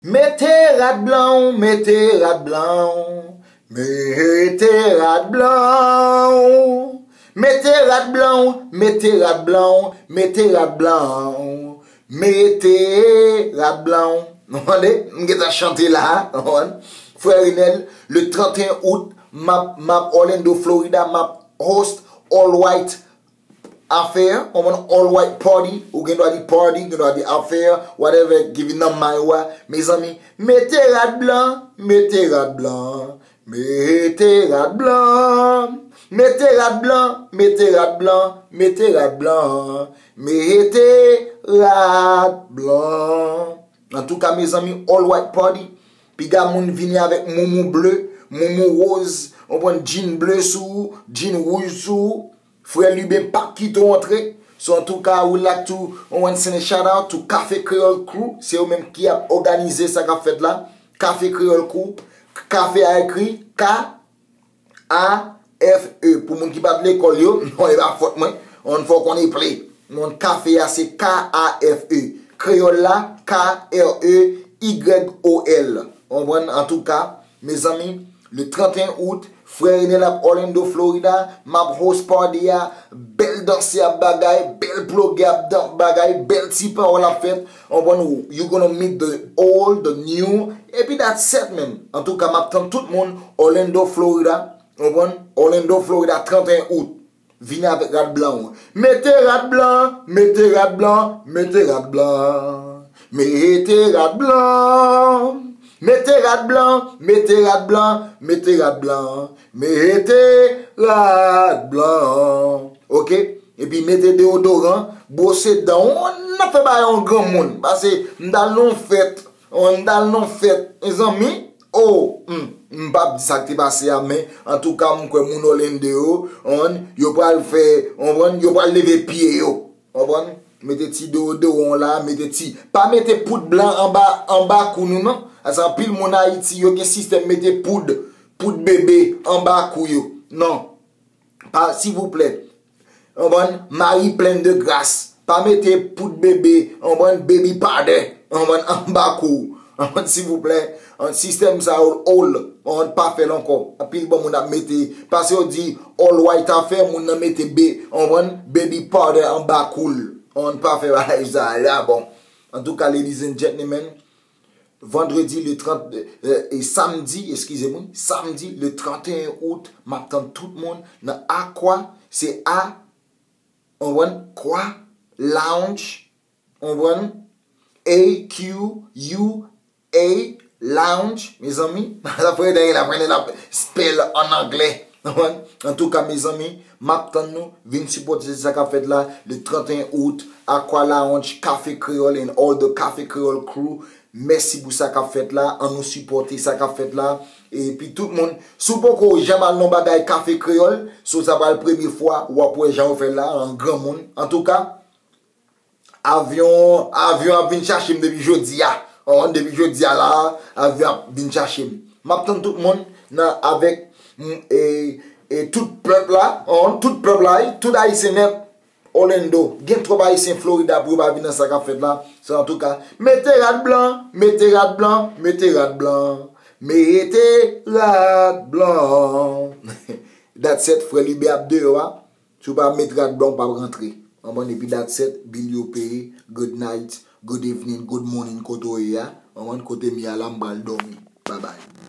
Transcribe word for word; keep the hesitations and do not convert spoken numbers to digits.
Mete rad blan w, mete rad blan w, mete rad blan w. Mete rad blan w, mete rad blan w, mete rad blan w. Mete rad blan w. Nou tande? M gentan chante la, konprann? Frè Renel, le trente et un août, m ap, m ap Orlando, Florida, m ap host all white affair, konprann, all white party, ou gen dwa di party, gen dwa di affair, whatever ki vin nan may ou a, mezanmi, mete rad blan, mete rad blan, mete rad blan, mete rad blan, mete rad blan, mete rad blan, mete rad blan. Antouka, mezanmi, all white party, piga moun vini avèk moumou ble, moumou woz, ou pran jean ble sou ou, jean wouj sou ou, Frè Liben p ap kite w antre. So, antouka, I would like to, I want to send a shout out to Cafe Creole Crew. Se yo menm ki ap òganize sa k ap fèt la. Cafe Creole Crew. Kafe a ekri K A F E. Pou moun ki pa t lekòl yo, non, e pa fòt mwen. On fò konnen ple. Non, kafe a se K A F E. Kreyòl la, K R E Y O L. Konprann? Antouka, mezanmi, le trente et un août, frè Renel ap Orlando, Florida, m ap host party a, bèl dansè ap bagay, bèl ploge ap dan-, bagay, bèl ti pawòl ap fèt. Konprann? You gonna meet the old, the new, epi that's it, man. Antouka, m ap tann tout moun, Orlando, Florida, konprann? Orlando, Florida, trente et un août. Vini avèk rad blan w. Mete rad blan, mete rad blan, mete rad blan. Mete rad blan, mete rad blan, mete rad blan, mete rad blan. Mete rad blan. Oke? Epi mete deodoran, bwose dan w, n ap fè bagay yon granmoun. Pase m t al nan yon fèt, m t al nan yon fèt, mezanmi, oh, hmm, m p ap di sa k te pase a, men antouka, m kwè moun Orlando yo, on, yo pral fè, on, yo pral leve pye yo. Konprann? Mete ti deodoran w la, mete ti, pa mete poud blan anba, anba kou nou, non. Asa anpil moun Ayiti, yo gen sistèm mete poud, poud bebe anba kou yo. Non. Pa, silvouplè. Konprann? Marie pleine de grâce. Pa mete poud bebe, konprann, baby powder, konprann, anba kou w. Konprann, silvouplè. An, sistèm sa yo old, konprann, pa fè l ankò. Anpil bon moun ap mete, pase yo di all white affair, moun nan mete be-, konprann, baby powder anba kou l. Konprann, pa fè bagay sa la, bon. Antouka, ladies and gentlemen, vandredi le trente, euh, e samdi, eskize mwen, samdi le trente et un août, m ap tann tout moun nan Aqua, se A, konprann, Kwa Lounge, konprann, A Q U A Lounge, mezanmi. Sa frè Daniel ap, ap spell an anglè. Konprann? Antouka, mezanmi, m ap tann nou. Vin sipòte sa k ap fèt la, le trente et un août, Aqua Lounge, Cafe Creole and all the Cafe Creole crew. Mèsi pou sa k ap fèt la. An nou sipòte sa k ap fèt la. Epi tout moun, si w poko janm al nan bagay Cafe Creole, si w sa pral premye fwa, w ap wè jan yo fè l la, an granmoun. Antouka, avyon, avyon ap vin chache m depi jodi a. Konprann? Depi jodi a la, avyon ap vin chache m. M ap tann tout moun nan avèk, mm, e, e tout pèp la, konprann? Tout pèp la, wi, tout Ayisyen nèt. Orlando, gen twòp Ayisyen Florida pou yo pa vin nan sa k ap fèt la. So, antouka, mete rad blan, mete rad blan, mete rad blan. Mete rad blan. That's it, frè Libe ap deyò a. Si w pa met rad blan, w p ap rantre. Konprann? Epi that's it, bil yo peye. Good night, good evening, good morning, kote w ye a. Konprann? Kote m ye a la, m pral dòmi. Bye bye.